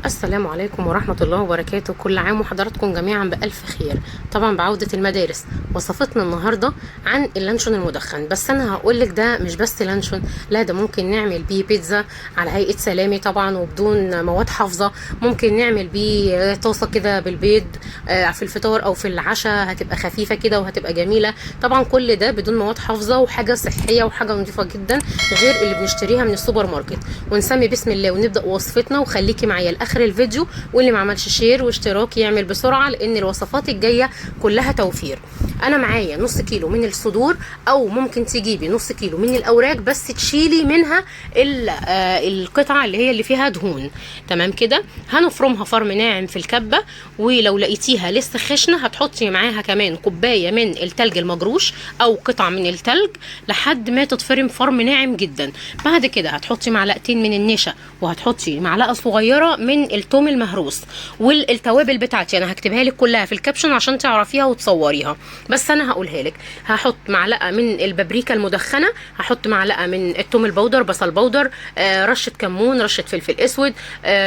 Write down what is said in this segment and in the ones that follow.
السلام عليكم ورحمة الله وبركاته. كل عام وحضراتكم جميعا بألف خير. طبعا بعودة المدارس، وصفتنا النهاردة عن اللانشون المدخن. بس انا هقولك ده مش بس لانشون، لا ده ممكن نعمل بيه بيتزا على هيئة سلامي طبعا وبدون مواد حافظة. ممكن نعمل بيه طاسة كده بالبيض في الفطار او في العشاء، هتبقى خفيفة كده وهتبقى جميلة. طبعا كل ده بدون مواد حافظة وحاجة صحية وحاجة نظيفة جدا غير اللي بنشتريها من السوبر ماركت. ونسمي بسم الله ونبدأ وصفتنا، وخليكي معايا لاخر الفيديو، واللي ما عملش share واشتراك يعمل بسرعة لان الوصفات الجاية كلها توفير. انا معايا نص كيلو من الصدور، او ممكن تجيبي نص كيلو من الاوراق بس تشيلي منها القطعة اللي هي اللي فيها دهون. تمام كده. هنفرمها فرم ناعم في الكبه، ولو لقيتيها لسه خشنه هتحطي معاها كمان كوباية من التلج المجروش او قطعه من التلج لحد ما تتفرم فرم ناعم جدا. بعد كده هتحطي معلقتين من النشا، وهتحطي معلقه صغيرة من التوم المهروس، والتوابل بتاعتي انا هكتبها لك كلها في ال caption عشان تعرفيها وتصوريها، بس انا هقولها لك. هحط معلقه من البابريكا المدخنه، هحط معلقه من التوم ال powder، بصل powder، رشه كمون، رشه فلفل اسود،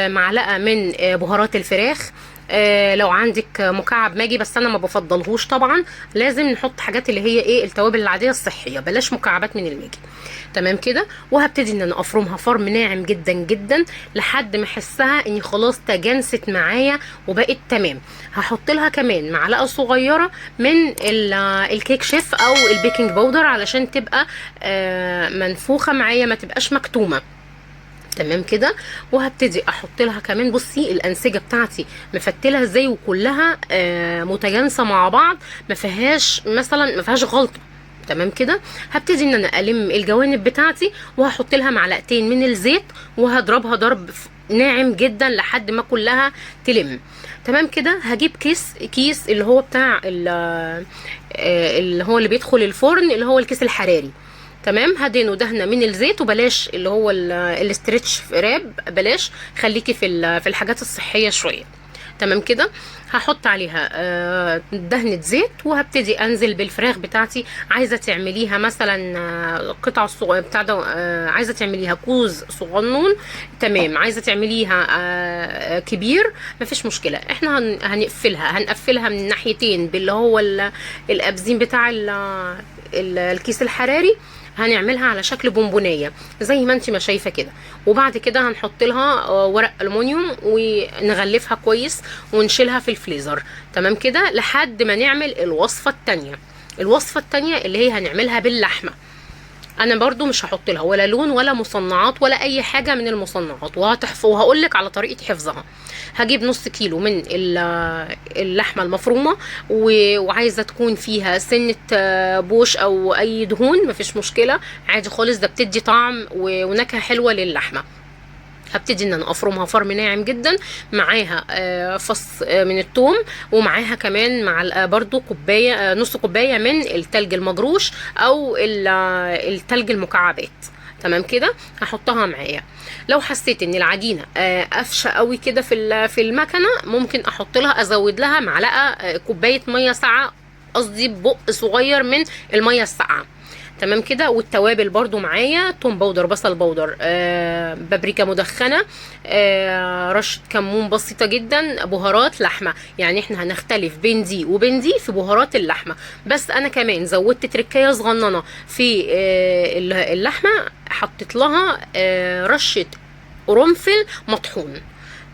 معلقه من بهارات الفراخ، لو عندك مكعب ماجي بس انا ما بفضلهوش طبعا. لازم نحط حاجات اللي هي ايه التوابل العادية الصحية، بلاش مكعبات من الماجي. تمام كده. وهبتدي ان انا افرمها فرم ناعم جدا جدا لحد ما احسها اني خلاص تجانست معايا وبقت تمام. هحط لها كمان معلقه صغيرة من الكيك شيف او ال baking powder علشان تبقى منفوخه معايا ما تبقاش مكتومة. تمام كده. وهبتدي احط لها كمان، بصي الانسجة بتاعتي مفتله ازاي وكلها متجانسة مع بعض، ما فيهاش مثلا ما فيهاش غلطه. تمام كده. هبتدي ان انا الم الجوانب بتاعتي، وهحط لها معلقتين من الزيت، وهضربها ضرب ناعم جدا لحد ما كلها تلم. تمام كده. هجيب كيس اللي هو بتاع اللي هو اللي بيدخل الفرن، اللي هو الكيس الحراري. تمام. هدهنه دهنه من الزيت، وبلاش اللي هو ال stretch wrap، بلاش، خليكي في الحاجات الصحية شوية. تمام كده. هحط عليها دهنه زيت، وهبتدي انزل بالفراخ بتاعتي. عايزه تعمليها مثلا قطع صغيرة بتاع ده، عايزه تعمليها كوز صغنون، تمام. عايزه تعمليها كبير، مفيش مشكلة. احنا هنقفلها من الناحيتين باللي هو الابزين بتاع الكيس الحراري. هنعملها على شكل بونبونيه زي ما انت ما شايفه كده. وبعد كده هنحط لها ورق المونيوم ونغلفها كويس ونشيلها في الفريزر. تمام كده لحد ما نعمل الوصفة التانية. الوصفة التانية اللي هي هنعملها باللحمه. انا برضو مش هحط لها ولا لون ولا مصنعات ولا اي حاجة من المصنعات، وهقول لك على طريقه حفظها. هجيب نص كيلو من اللحمة المفرومه، وعايزه تكون فيها سنة بوش او اي دهون، مفيش مشكلة عادي خالص، ده بتدي طعم ونكهه حلوة للحمه. هبتدي ان انا افرمها فرم ناعم جدا، معاها فص من الثوم، ومعاها كمان معلقه برضو كوباية، نص كوباية من التلج المجروش او التلج المكعبات. تمام كده. هحطها معايا. لو حسيت ان العجينة قفشه قوي كده في المكنه، ممكن احط لها، ازود لها معلقه، كوباية مية ساقعه، قصدي بق صغير من المية الساقعه. تمام كده. والتوابل برضو معايا توم powder، بصل powder، بابريكا مدخنه، رشه كمون بسيطة جدا، بهارات لحمه. يعني احنا هنختلف بين دي وبين دي في بهارات اللحمة، بس انا كمان زودت تركايه صغننه في اللحمة، حطيت لها رشه قرنفل مطحون.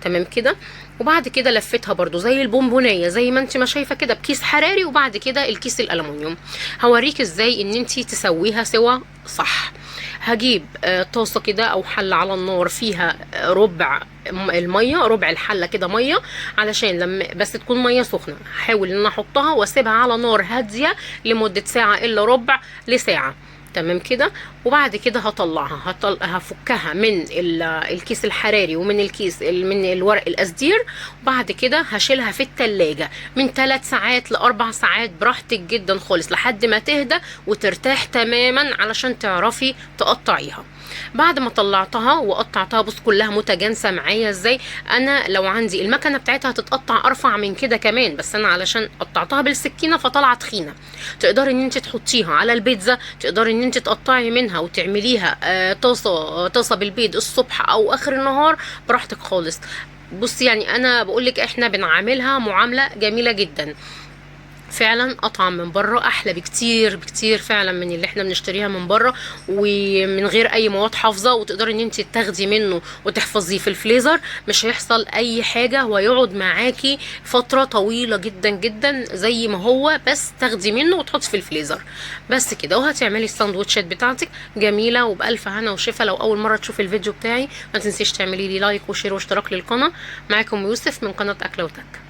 تمام كده. وبعد كده لفيتها برضو زي البونبونية زي ما انت ما شايفة كده بكيس حراري، وبعد كده الكيس الالومنيوم. هوريك ازاي ان انت تسويها سوا صح. هجيب طاسة كده او حلة على النار فيها ربع المية، ربع الحلة كده مية، علشان لما بس تكون مية سخنة. هحاول ان انا احطها واسيبها على نار هادية لمدة ساعة الا ربع لساعة. تمام كده. وبعد كده هطلعها، هفكها من الكيس الحراري ومن الكيس من الورق القصدير. وبعد كده هشيلها في التلاجة من 3 ساعات ل4 ساعات براحتك جدا خالص، لحد ما تهدى وترتاح تماما علشان تعرفي تقطعيها. بعد ما طلعتها وقطعتها، بص كلها متجانسة معايا ازاي. انا لو عندي المكنه بتاعتها هتتقطع ارفع من كده كمان، بس انا علشان قطعتها بالسكينة فطلعت تخينة. تقدري ان انت تحطيها على البيتزا، تقدري ان انت تقطعي منها وتعمليها طاسه بالبيض الصبح او اخر النهار براحتك خالص. بصي يعني انا بقولك احنا بنعاملها معاملة جميلة جدا، فعلا اطعم من بره، احلى بكتير بكتير فعلا من اللي احنا بنشتريها من بره، ومن غير اي مواد حافظه. وتقدري ان انت تاخدي منه وتحفظيه في الفليزر، مش هيحصل اي حاجة، ويقعد معاكي فترة طويلة جدا جدا زي ما هو، بس تاخدي منه وتحطي في الفليزر بس كده. وهتعملي الساندوتشات بتاعتك جميلة وبالف هنا وشفا. لو اول مرة تشوفي الفيديو بتاعي ما تنسيش تعملي لي like و share واشتراك للقناة. معاكم يوسف من قناة اكله وتك.